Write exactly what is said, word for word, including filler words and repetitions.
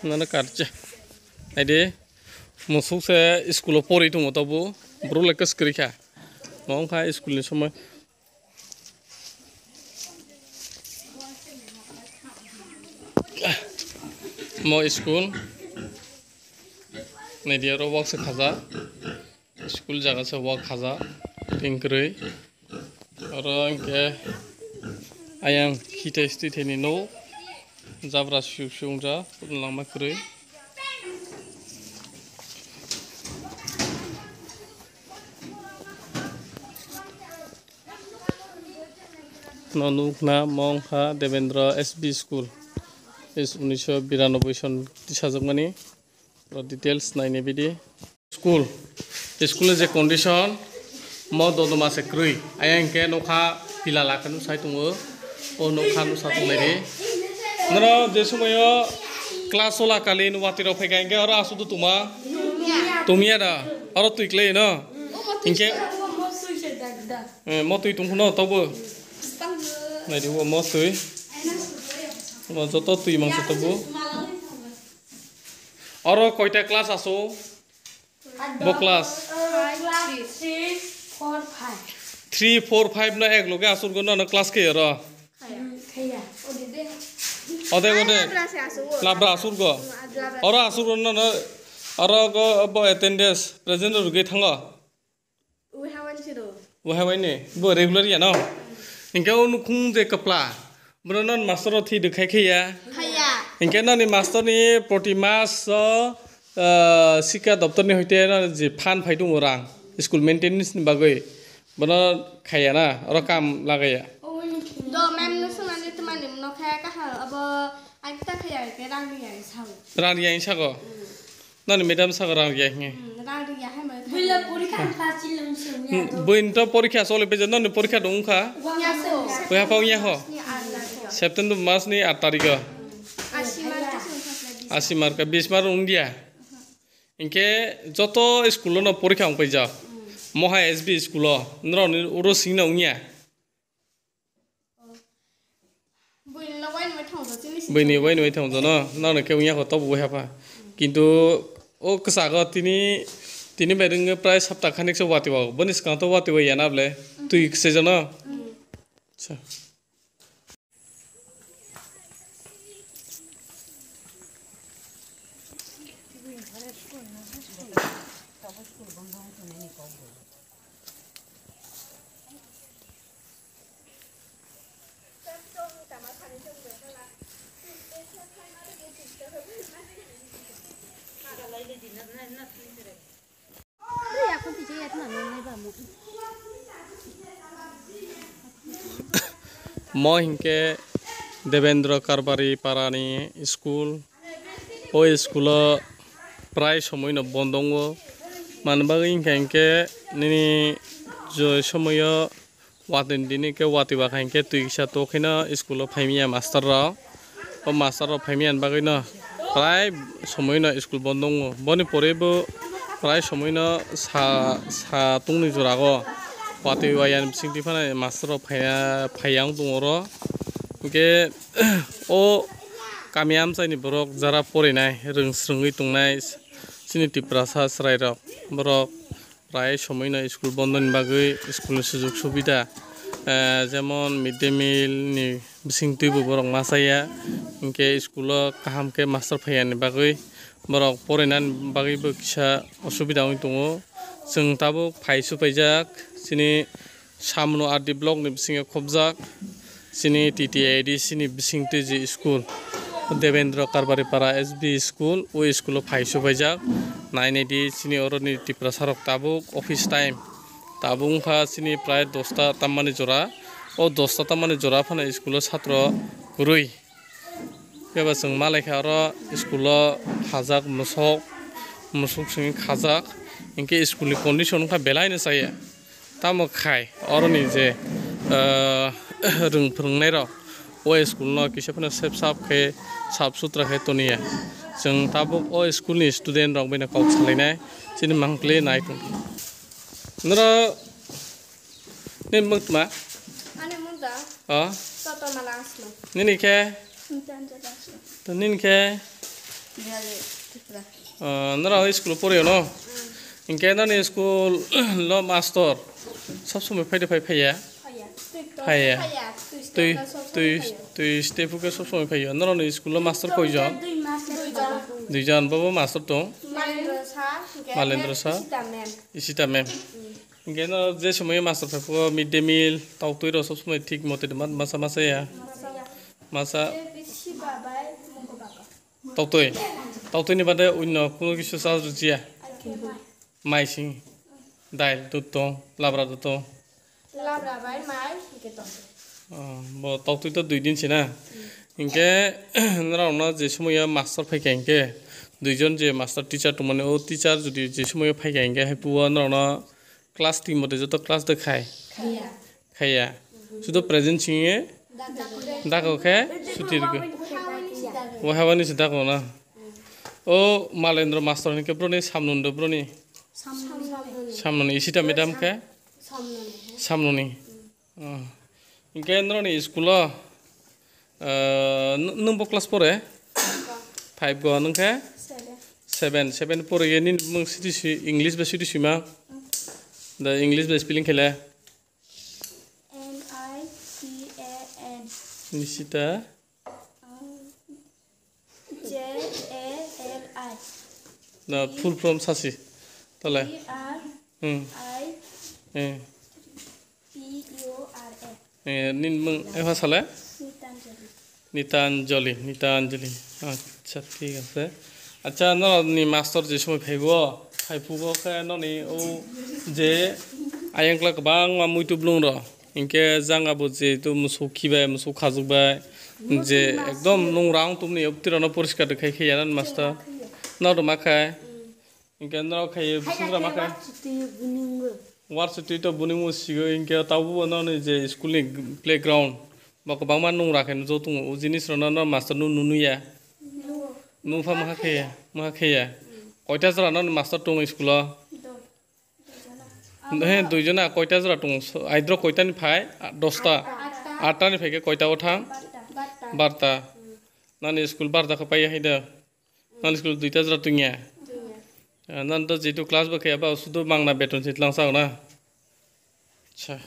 Nana karche. Aide, musuk se school o pori tongo tobo. Bro le kwskwrwi kha. Mo wngkha school ni somoi. Mo school. Naidi oro wak se khaja. School jaga se wak khaja. Tingkwrwi. Oro hwnkhe ayang khitai stwi thaini no. Jabra suyuk suyung ja. Langma kwrwi. No nukna mong kha Devendra S B School. Is unnish biranoboi son tisajakmani. Oro details naini bidi. School. School ni je condition, mo dodoma se kwrwi. Ayang khe nokha pila lakha nu sai tongo. O nokha nu sa tongnai di. Noro je sumayo class ola kalin watwi rok phai kha, hingke oro aswk do tuma? Tumya da. Oro twi klai no? Hingke Eh, mo twi tong khno tobo. Naidi o mo twi. Mo joto twi mangsa tobo. Oro koita class aso? Bo class? Three, four, five no ek loge asur go no class ke oro. Ode ode. Labra asur go. Oro asur go no no. Oro go bo attendance present rugi thango. Wahai waini, bo regular ya no? Hingke o nukhung je kapla, bono non master o thwi de khai khe ya? Khaya. Hingke noni master ni proti mas o, ah, sikha doptor ni hoite no je phan phai tongo rang, school maintenance ni bagwi, bono khaya na, oro kam lagaya. Do mem no sunani tumani no khaya kaham abo akta khaya ke rang ni ya sao. Rang ni ya sao. Nani madam saka rang riya hinge. Hmm, rang riya hai mai. Buila porikha wngkha chilung se wngya to. Buin to porikha sole peja nani porikha dong kha. Wngya se wngya. Wngya pa wngya ho. Ni ar na to. September mas ni aat tarikh o. Asi mar to se wngkha. Asi mar ka bis mar wngya. Inke joto school no porikha wngpai ja. Moha S B school o. Nroni uro singna wngya. Buini waini bai thangjo chini si. Buini waini bai thangjo no, nang khe wngya kho tobo wngya pha. Kintu o kwchak o tini, tini bai rwngwi prai sapta khanik se wati o. Boni swkang to wati o ya na ble. Twi kwchai jano. Acha. Mo hinkhe Devendra Karbari parani school. O school o prai somoi no bondo wngo. Mani bagwi hinkha hinkhe nini je somoi o watwi dini khe watwi bakha hinkhe twi kisa to kheno school o phaimya master rok. O master rok phaimya ni bagwi no prai somoi no school bondo wngo. Boni pore bo prai somoi no sa, sa tungni jora o watwi waya ni bising twi phano master rok phaiya, phaiya wng tongo oro. Hinkhe o kami amchaini borok jara porinai, rwng swrwngwi tongnai chini Tiprasa chwrairok, borok prai somoi no school bondo ni bagwi school ni sujuk subida, eh, jemon mid day meal ni bising twi bo borok ma chaya, hinkhe school o kaham khe master phaiya ni bagwi borok porinani bagwi bo kisa osubida wng tongo. Chwng tabuk phai supaijak chini Samno R D block ni bisingo khobjak chini T T A D C ni bising twi je school, Devendra Karbari Para S B school, o school o phai supaijak. Nainai di chini oro ni Tiprasa rok tabuk office time, tabuk wngkha chini prai dosta tammani jora. O dosta tammani jora phano school o satro kwrwi. Phiya ba chwng ma lai kha oro school o khajak musok, musuk simi khajak, hinkhe school ni condition wngkha belai no chaya. Tamo khai oroni je, ah, rwng phwrwngnairok o school no kisa phano sep sap khe, sap sutra khe toniya. Chwng tabuk o school ni student rok bai no kok salainai, chini mangpili nai tong. Noro nini mung tma? Ani mung da. O? Top Toma last no. Nini khe? Nini khe? Niyali Tripura. Ah, norok school o poriyo no? Hinkhe nini school lo master sob somoi phai de phai phaiya? Phaiya. Phaiya. Phaiya. Twi, twi, twi step khe sob somoi phaiyo. Norokni school o master koijon? Duijon. Duijon, bobo master tong? Malendra sir, hinkhe Malendra sir. Isita ma'am. Isita ma'am. Hinkhe no je somoi master phai phuo mid day meal, tok twi rok sob somoi thik mote ma-, masa masa ya? Masa. Masa. Tok twi. Tok twi ni bade onno kuno kisu charge rwjiya? Mai sing. Dail, dud tong, labra dud tong. Labra bai mai, hinkhe tok twi. Oh, bo tok twi to dui din se na? Hinkhe norokno je somoi o master phaikha hinkhe, duijon je master teacher tongmani, o teacher jodi je somoi o phaikha hinkhe, hai phuo norokno class team mote joto class de khai? Khaiya. Khaiya. Sudo present singye dako khe suti rwgo. Wahai wani se dako na. O Malendra master ni khe broni samnun do broni. Samnun Isita madam khe? Samnuni. Oh. Hinkhe norokni school o, ah, n-, nwng bo class pore? Five go, nwng khe? Seven. Seven, seven pore ye nini mung siti si English bai siti sima? Da English bai spelling khe le? N I T A N. Nisita. J A L I. Na full form sasi. Tole. T R Hmm. I Eh. P U R A. Eh, nini mung eha sale? Nitanjali. Nitanjali, Nitanjali. Acha, thik ase. Acha, norokni master je somoi phaibo, phai phugo khe noni o je ayang kla kwbangma muitu blung rok. Hinkhe jang abo je to musuk khibai, musuk khajwk bai, je ekdom nung rang tumni obtirano poriskar khai khe yanan master. Norok ma khai. Hinkhe norok khai bising rok ma khai. War chuti to buning musigo hinkhe taubo noni je school ni playground. Bo kwbangma nung rakhe nujok tongo. O jinis rokno no master no nunuya. Nupha maha kheya, maha kheya. Koita jora no master tongo school o? He, duijona koita jora tongo? So, aidro koita ni phai? Dosta. Atta ni phai khe koita o thang? Barta. Nani school barta khe paiya hai da? Nani school duita jora tongya? Nani to jitu class bo khe ba sudo mangna beton se tlang sa na? Acha.